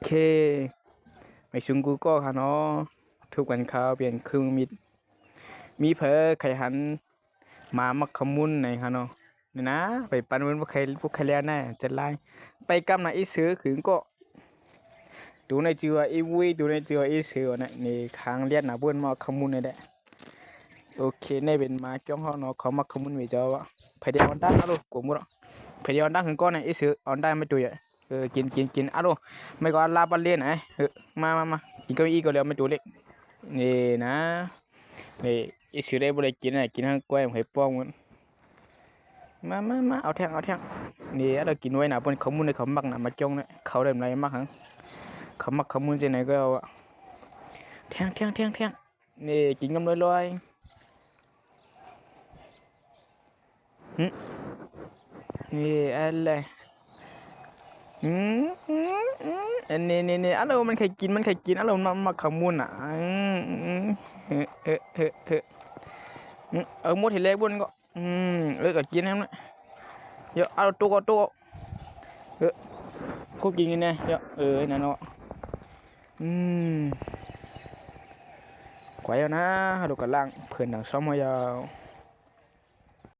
ເຄ ໄປຊຸງກູກໍຄ່ະເນາະ ທຸບກັນຄາວປ່ຽນຄືມິດ ມີໃຜໃຄ່ຫັນ ໝາມັກຂະມຸນໃນຄ່ະເນາະ ນີ້ນະ ໄປປັ່ນເບິ່ງບໍ່ໃຄ່ ບໍ່ໃຄ່ແລ້ວນະ ຈະລາຍ ໄປກັບນະ ອີເສືອຄືກໍ ໂຕໃນຈື່ວ່າອີວຸ້ຍ ໂຕໃນຈື່ວ່າອີເສືອນະ ນີ້ຄາງລຽນນະ ເບິ່ງໝາກຂະມຸນນີ້ແຫຼະ ໂອເຄ ນີ້ເປັນໝາຈ້ອງເຮົາເນາະ ເຂົາມັກຂະມຸນເວເຈົ້າ ໃຜໄດ້ອອນໄດ້ ອາໂລ ກົວໝົດ ໃຜໄດ້ອອນໄດ້ຄືກ່ອນນະ ອີເສືອອອນໄດ້ມາໂຕ ເອີ ກິນ ກິນ ກິນ ອາໂລ ແມ່ກໍລາບາເລນ ເອີ ມາ ມາ ມາ ກິນກັບອີ່ກໍແລ້ວ ແມ່ໂຕເລັກ ນີ້ນະ ນີ້ ອີເສືອໄດ້ບໍ່ໄດ້ກິນນະ ກິນທັງກ້ວຍໄຂ່ປອງມັນ ມາ ມາ ມາ ເອົາແທ່ງ ເອົາແທ່ງ ນີ້ ອາໂລ ກິນໄວ້ນະ ເພິ່ນຂະມຸນໃຫ້ເຂົາມັກນະ ໝາກຈ້ອງນະ ເຂົາໄດ້ຫຼາຍມັກຫັ້ນ ເຂົາມັກຂະມຸນຈັ່ງໃດກໍເອົາ ແທ່ງ ແທ່ງ ແທ່ງ ແທ່ງ ນີ້ ກິນກັນລອຍໆ ຫຶ ນີ້ ອັນແລະ ອືມ ອືມ ອືມ ອັນນີ້ ນີ້ ນີ້ ອາໂລ ມັນໃຄ່ກິນ ມັນໃຄ່ກິນ ອາໂລ ມັນມັກຂະມຸນນະ ອືມ ອືມ ເອີ ເອີ ເອີ ເອີ ອືມ ເອົາໝົດໃຫ້ແລ້ວບຸນກໍ ອືມ ເອີ ກໍກິນນຳນະ ເຍາະ ອາໂລ ໂຕະກໍໂຕະ ເອີ ຄຸບກິນນີ້ແນ່ ເຍາະ ເອີ ນັ້ນເນາະ ອືມ ໄກວແລ້ວນະ ເຮົາດູກະລ່າງເພິ່ນດັງຊອມເຮົາຢາວ